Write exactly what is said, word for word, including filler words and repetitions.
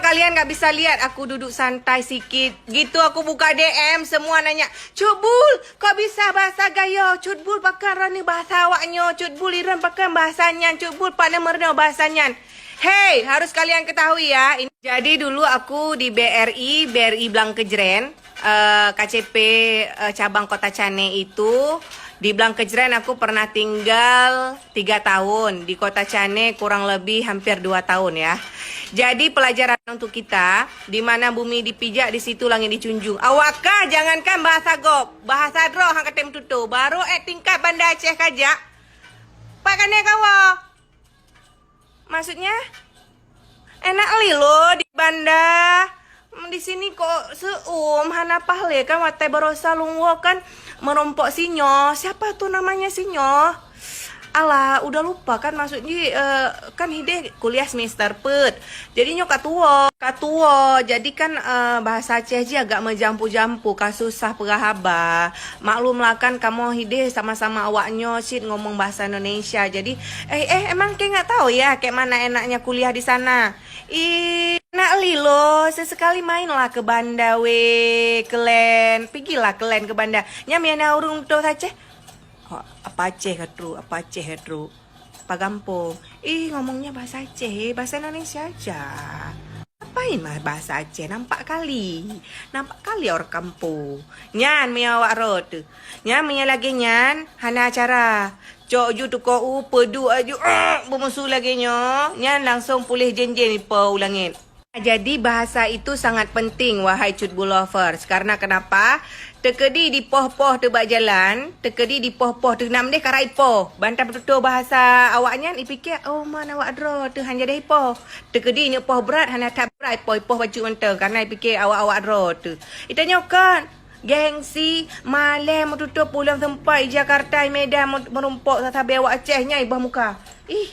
Kalian nggak bisa lihat aku duduk santai sikit. Gitu aku buka D M, semua nanya, "Cut Bul, kok bisa bahasa Gayo? Cut Bul pakon rani bahasa awaknyo? Cut Bul iron pakon bahasa nyan? Cut Bul pakon meurunoe bahasa nyan?" Hei, harus kalian ketahui ya. Ini, jadi dulu aku di B R I, B R I Blang Kejren, eh, K C P, eh, cabang Kota Cane itu, di Blang Kejren aku pernah tinggal tiga tahun, di Kota Cane kurang lebih hampir dua tahun ya. Jadi pelajaran untuk kita, di mana bumi dipijak, di situ langit dijunjung. Awak kah jangankan bahasa gob, bahasa droe han katem tutoe, baru eh tingkat Banda Aceh kajak. Pak kane kawa. Maksudnya? Enak lilo di Banda. Hmm, di sini kok seuem hana pahle kan, watée barosa lungwo kan merompok sinyo. Siapa tuh namanya sinyo? Alah, udah lupa kan, maksudnya, eh, kan hideh kuliah semester pet. Jadi nyoe ka tuwo, ka tuwo. Jadi kan, eh, bahasa Aceh ji agak mejampu-jampu, ka susah peugah haba. Maklumlah kan kamoe hideh sama-sama awaknyoe cit ngomong bahasa Indonesia. Jadi, eh, eh, emang kek nggak tahu ya kayak mana enaknya kuliah di sana? Ih, nak lilo, sesekali mainlah ke Banda weh, kelen. Pigilah kelen ke Banda. Nyam ya na urung tu saja. Oh, apa Aceh ka trok, apa Aceh ka trok. Apa gampong. Ih, ngomongnya bahasa Aceh, eh, bahasa Indonesia aja. Apain mah bahasa Aceh? Nampak kali. Nampak kali orang kampung. Nyan meunyoe awak rot tu. Nyan meunyoe lagée nyan, hana acara. Cok ju tuko u, peuduk aju, ah, beumusu lagée nyoe. Nyan langsung puléh jen-jen ipo u langét. Jadi bahasa itu sangat penting, wahai Cut Bul lovers. Karena kenapa? Teukeudi dipoh-poh teuh bak jalan, teukeudi dipoh-poh teuh nam deh karai poh. Bantah beututoe bahasa awaknyan, ipike, "Oh, man awak droe teuh han jadeh ipoh." Teukeudi nyoe poh brat, hana that brat ipoh, ipoh bacut mantong, karena ipike awak-awak droe teuh. Itanyoe kan, gengsi, malèe meututoe pulang sempat i Jakarta, i Medan, meu-, meurumpok sasabe awak Aceh nyan i bawah muka. Ih,